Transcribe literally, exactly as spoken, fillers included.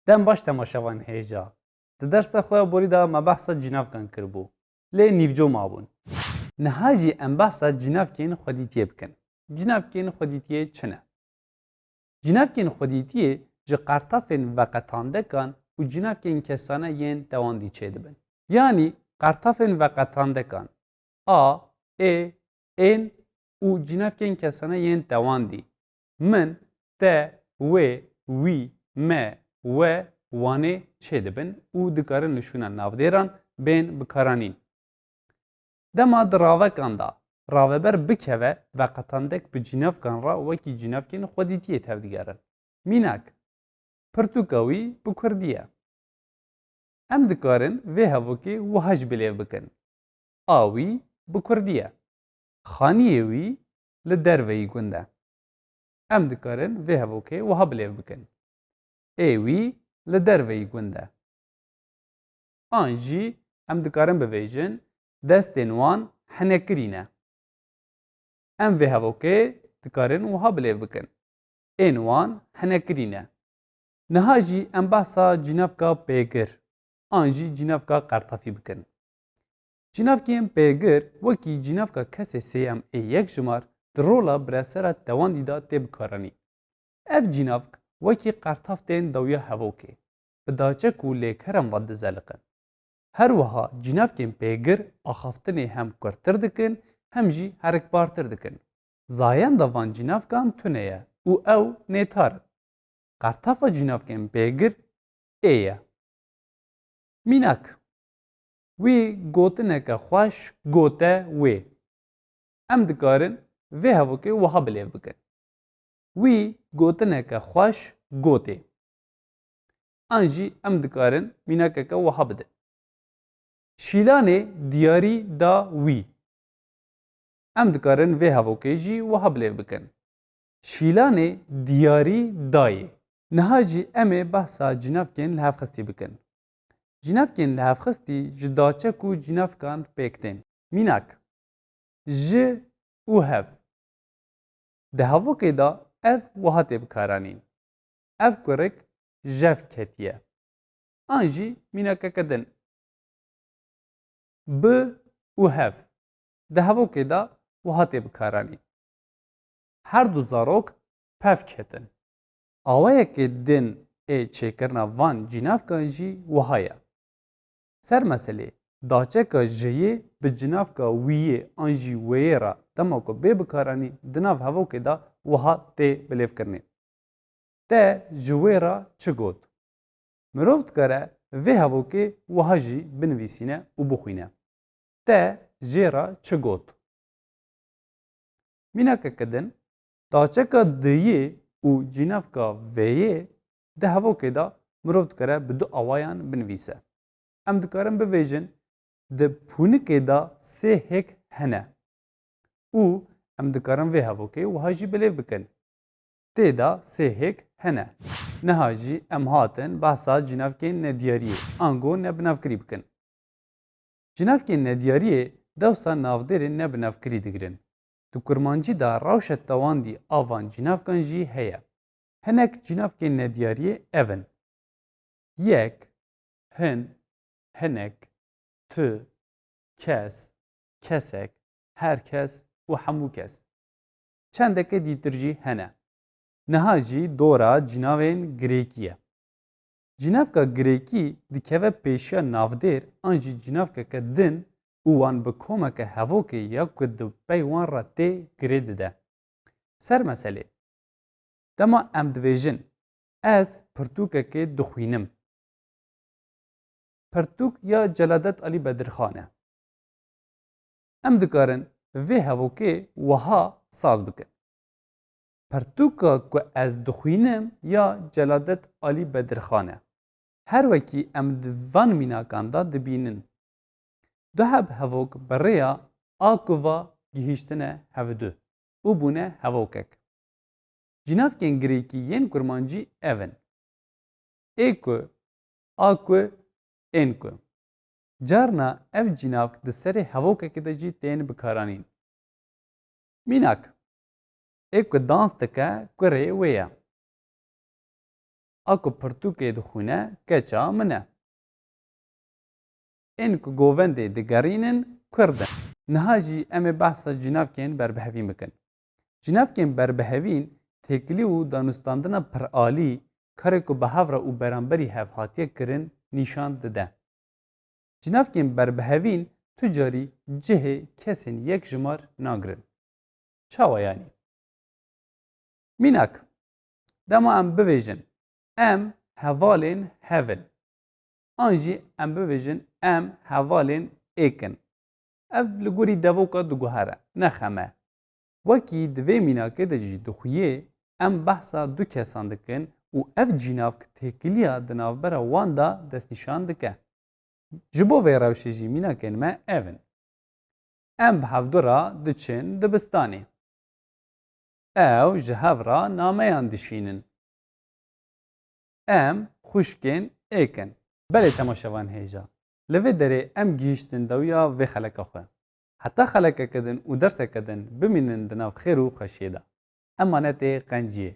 Dem baş temaşevan hêja. Di dersa xwe ya borî de me behsa cînavkan kiribû. Lê nîvco mabûn. Niha jî em behsa cînavkên xwedîtiyê bikin. Cînavkên xwedîtiyê çi ne? Cînavkên xwedîtiyê ji qertafên veqetandekan û cînavkên kesane yên tewandî çêdibin. Yanî qertafên veqetandekan a, ê, ên û cînavkên kesane yên tewandî min, te, wê, wî, me, we, wanê çêdibin û dikarin li şûna navdêran bên bikaranîn. Dema di ravekan de raveber bikeve, veqetandek bi cînavkan re wekî cînavkên xwedîtiyê tevdigerin. Mînak, pirtûka wî bi kurdî ye. Em dikarin vê hevokê wiha jî bilêv bikin. A wî bi kurdî ye. Xaniyê wî li derveyî gund e. Em dikarin vê hevokê wiha bilêv bikin. Ê wî li derveyî gund e. An jî em dikarin bivêjin, destên wan henekirî ne. Em vê hevokê dikarin wiha bilêv bikin. Ên wan henekirî ne. Niha jî em behsa cînavka pêgir, an jî cînavka qertafî bikin. Cînavkên pêgir wekî cînavka kesê sêyem ê yekjimar di rola biresera tewandî de tê bikaranîn. Ev cînavk wekî qertaf tên dawiya hevokê, bi daçek û lêkeran ve dizeliqin. Her wiha cînavkên pêgir axaftinê hem kurtir dikin, hem jî herikbartir dikin. Zayenda van cînavkan tune ye û ew nêtar in. Qertafa cînavkên pêgir ê ye. Mînak, wî gotineke xweş gote wê. Em dikarin vê hevokê wiha bilêv bikin. Wî gotineke xweş gotê. An jî em dikarin mînakeke wiha bidin. Şîlanê diyarî da wî. Em dikarin vê hevokê jî wiha bilêv bikin. Şîlanê diyarî dayê. Niha jî em ê behsa cînavkên lihevxistî bikin. Cînavkên lihevxistî ji daçek û cînavkan pêk tên. Mînak, ji û hev. Di hevokê de ev wiha tê bikaranîn. Ev kurik jev ketiye. An jî mînakeke din. Bi û hev. Di hevokê de wiha tê bikaranîn. Her du zarok pev ketin. Awayekê din ê çêkirina van cînavkan jî wiha ye. Ser meselê, daçeka jiyê bi cînavka wiyê an jî wêyê re dema ku bê bikaranîn, di nav hevokê de wiha tê bilêvkirinê. Te ji wê re çi got? Mirov dikare vê hevokê wiha jî binivîsîne û bixwîne. Te jê re çi got? Mînakeke din, daçeka diyê û cînavka veyê di hevokê de mirov dikare bi du awayan binivîse. Em dikarin bivêjin, di pûnikê de sê hêk hene. Û em dikarin vê hevokê wiha jî bilêv bikin. Tê de sê hêk hene. Niha jî em hatin behsa cînavkên nediyariyê, ango nebinavkirî bikin. Cînavkên nediyariyê dewsa navdêrên nebinavkirî digirin. Di kurmancî de rewşa tewandî a van cînavkan jî heye. Hinek cînavkên nediyariyê ev in: yek, hin, hinek, tu, kes, kesek, her kes û hemû kes. Çendeke dîtir jî hene. Niha jî dora cînavên girêkî ye. Cînavka girêkî dikeve pêşiya navdêr an jî cînavkeke din û wan bi komeke hevokê ya ku di pey wan re tê girê dide. Ser meselê, dema em divêjin, ez pirtûkekê dixwînim. Pirtûk ya Celadet Alî Bedirxan e. Em dikarin vê hevokê wiha saz bikin. Pirtûka ku ez dixwînim ya Celadet Alî Bedirxan e. Her wekî em di van mînakan de dibînin. Du heb hevok bi rêya a ku va gihîştine hevdu û bûne hevokek. Cînavkên girêkî yên kurmancî ev in: ê ku, a ku, ên ku. Carna ev cînavk di serê hevokekê de jî tên bikaranîn. Mînak, ê ku dans dike, kurê wê ye. A ku pirtûkê dixwîne keça min e. Ên ku govendê digerînin kurd in. Niha jî em ê behsa cînavkên berbihevîn bikin. Cînavkên berbihevîn têkilî û danûstandina piralî, karê ku bi hev re û beramberî hev hatiye kirin, nîşan dide. Cînavkên berbihevîn tu carî cihê kesên yekjimar nagirin. Çawa yanî? Mînak, dema em bivêjin, em hevalên hev in. An jî em bivêjin, em hevalên êk in. Ev li gorî devoka diguhere, ne xem e. Wekî di vê mînakê de jî dixuyê, em behsa du kesan dikin û ev cînavk têkiliya di navbera wan de destnîşan dike. Ji bo vê rewşê jî mînakên me ev in. Em bi hevdu re diçin dibistanê. Ew ji hev re nameyan dişînin. Em xwişkên êk in. Belê temaşevan hêja. Li vê derê em gihîştin dawiya vê xeleka xwe. Heta xelekeke din û derseke din bimînin di nav xêr û xweşiyê de. Emanetê qenciyê.